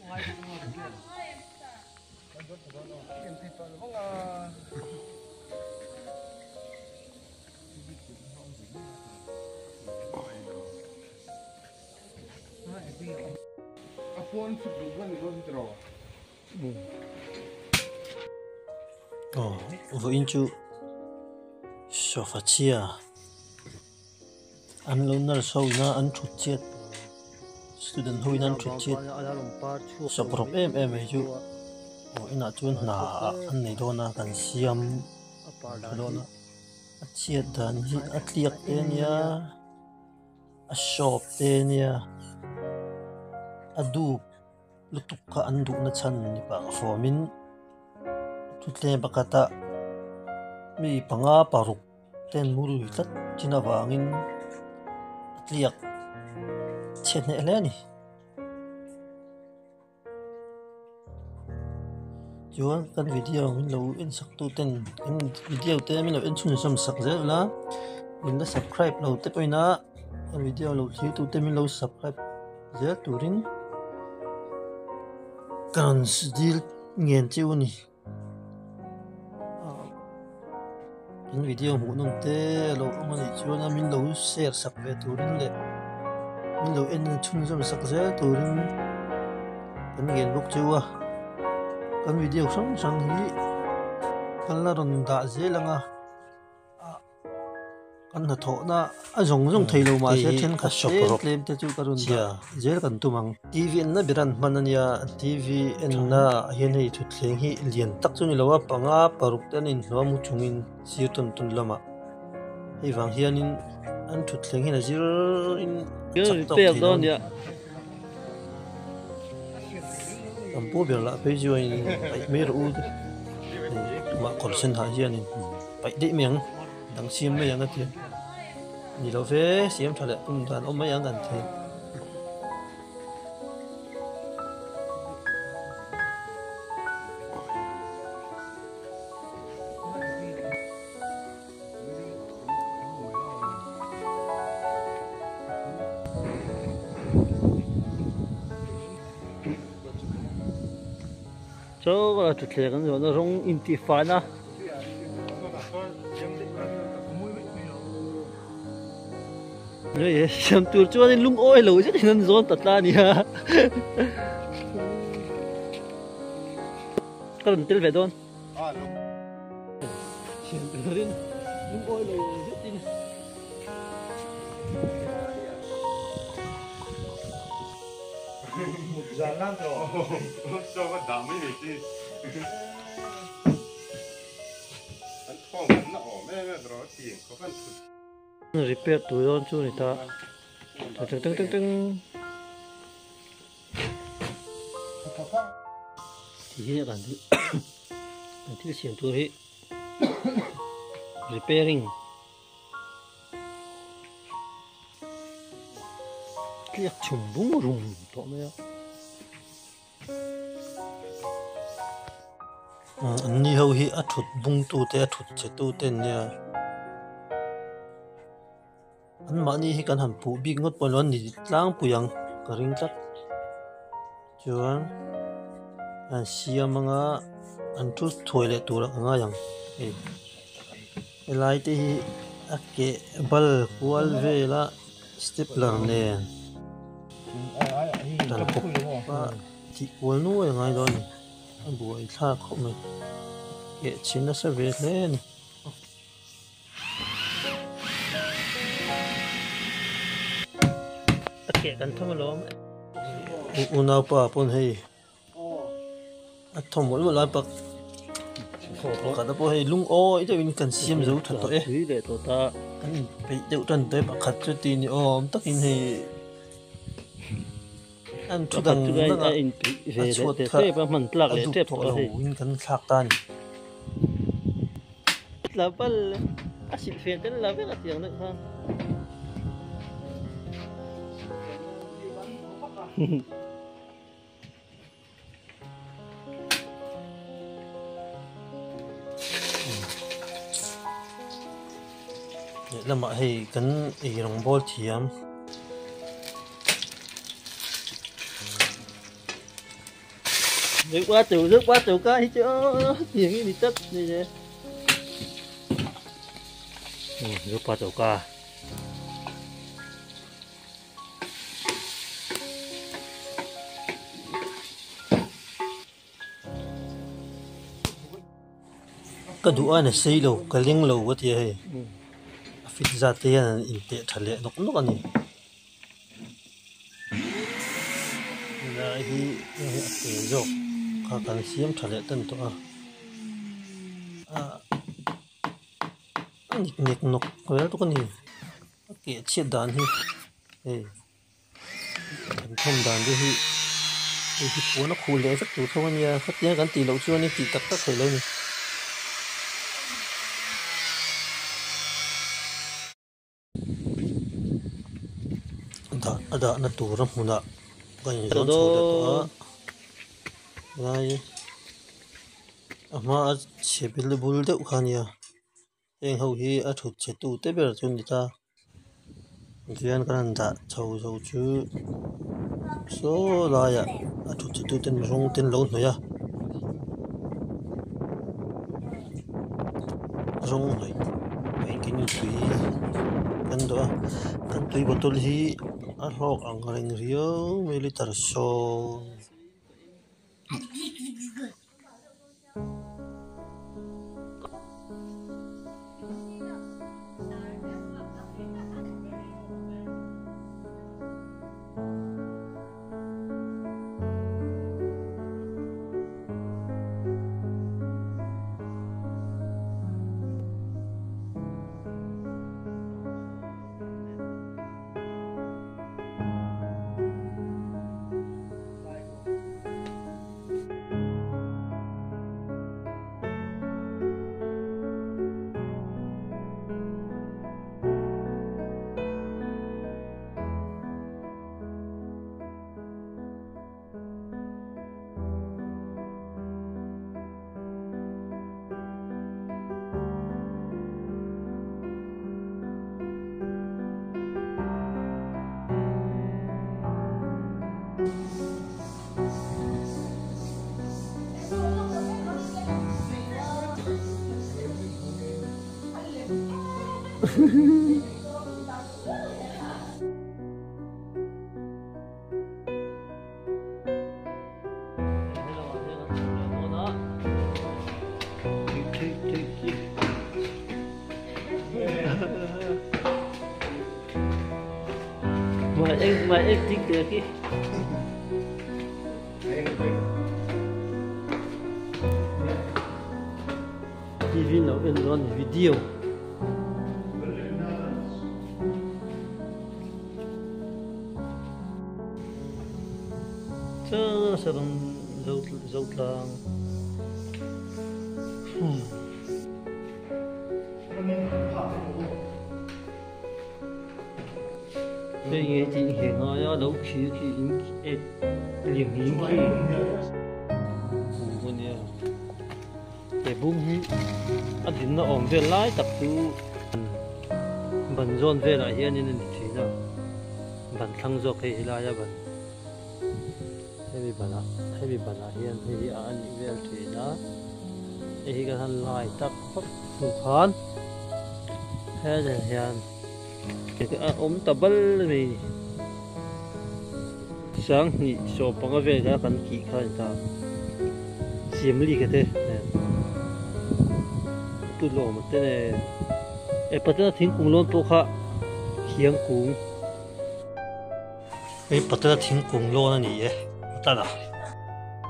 Aw vawiin chu sofa chhia an lo nurse ho ina an thut chiat student ho ina an thut chiat sawp rawp em em mai chu aw inah chuan hna an nei dawn a kan siam dawn a a chhiat dan hi a tliak te ania. A shop te nia a dup lutuk kha an duhna chhan ni pah fawmin thutthleng pakhata mi panga paruk te an mu lui tlat thin avangin a tliak chhe hneh hle a ni. Chuan kan video min lo en sak tu ten kan video te min lo en chhunzawm sak zel ula min la subscribe lo te pawhin a kan video lo thlir tu te min lo subscribe zel turin ka rawn dil ngen che u a ni. Kan video hmuh nawm te a lo awm a nih chuan a min lo share sak ve turin leh min lo en chhunzawm sak zel turin kan ngen bawk cheu a kan video hrang hrang hi kan la rawn dah zel ang a. Kan hnathawhna a zawng zawng thei lo mahse thenkhat tlem tlem te chu ka rawn dah zel kan tum ang. TV enna ber an hman a nia, TV enna ah hian hei thutthleng hi lian tak chu a ni lo a, panga paruk te an inhnuai mu chungin sir tawn tawn lamah hei vang hianin an thutthleng hian a zir in a chak tawk thei lo a ni. Kan pu ber lah phei chu a in paih mai rawh u te tumah kawr sen hah hianin paih daih mai ang. Dang siam mai ang a ti a, ni lo ve siam tha leh tum dan awm mai ang kan thei. Chaw a thutthleng an zawhna rawng intihfahna. Hei siam tur chuanin lungawi lo zetin an zawn ta tla a nia. Ka rawn tel ve dawn. Siam turin lungawi lo zetin. Repair tur dawn chu ni ta teng teng teng teng ti hi kan kan thil siam tur hi repairing tliak chhum bung rum tawh mai a. An ni ho hi a thut bung tu te a thut che tu te an nia an mahni hi kan han puh bik ngawt pawh lo an ni tlangpui ang ka ring tlat chuan an siam anga an thu thuai leh tur ah ka ngai ang hei helai te hi a keh bal kual vel a stepler nen. Tan kawp a tih kual nuai a ngai dawn a ni a buai thlak khawp mai keh chhin nasa ve hle a ni. A keh kan thawm alawm unaupa pawn hei. A thaw mawlh mawlh a pak pakhat a pawh hei lungawi deuhin kan siam zo tha tawh e kan inpeih deuh tan tawh e pakhat chu ti ni awm takin hei an thu dang dang a a chhuat kha a dup tawh lo in kan thlak ta a ni. Lehlamah hei kan ei rawng bawl thiam. Rất quá từ cái chứ tiền cái gì tất này nè. Rất quá từ ca. Cái đủ anh xây lầu, cái linh lầu cái gì hay. Fit ra tiền in tệ thật lệ nó cũng nó này. Là hi hi a kha kan siam tha leh tan tawh a a nik nek nawk vel tawk a ni a keh chhiat dan hi hei kan thawm dan te hi hei hi puan a khuh leh vek tur tho a nia khatiang kan tih loh chuan tih tak tak theih lo a ni. A dahna tur a hmunah ka inzawn chho leh tawh a lai a hma a chhe bil bul deuh kha a nia heng ho hi a thut chhe tu te ber chu a ni ta tihian kan han dah chho zo chu saw laiah a thut chhe tu ten rawng te an lo hnawih a rawng hnawih engkim tui kan dawh a kan tui bottle hi a hlawk ang reng riau mai litre sawm. Mà em thích được cái TV nó in on video. Sarang zout lang. Cái nghe chị hiện nói đâu khi khi liền hiến khi để bung hi a din na awm vel lai tak chu ban zawn velah hianin a ni thin a ban thlang zawk hei helai a ban hemi banah hemi banah hian hei hi a anih vel thin a hei hi kan han lai tak vak hnu khan hetah hian a awm ta bal a ni sanghnih sawm panga vel kha kan kih kha a ni ta siam li kha te tu lawm te nen e patena thingkung lawn pawh kha khiang kung hei patena thingkung lawn a ni e patana.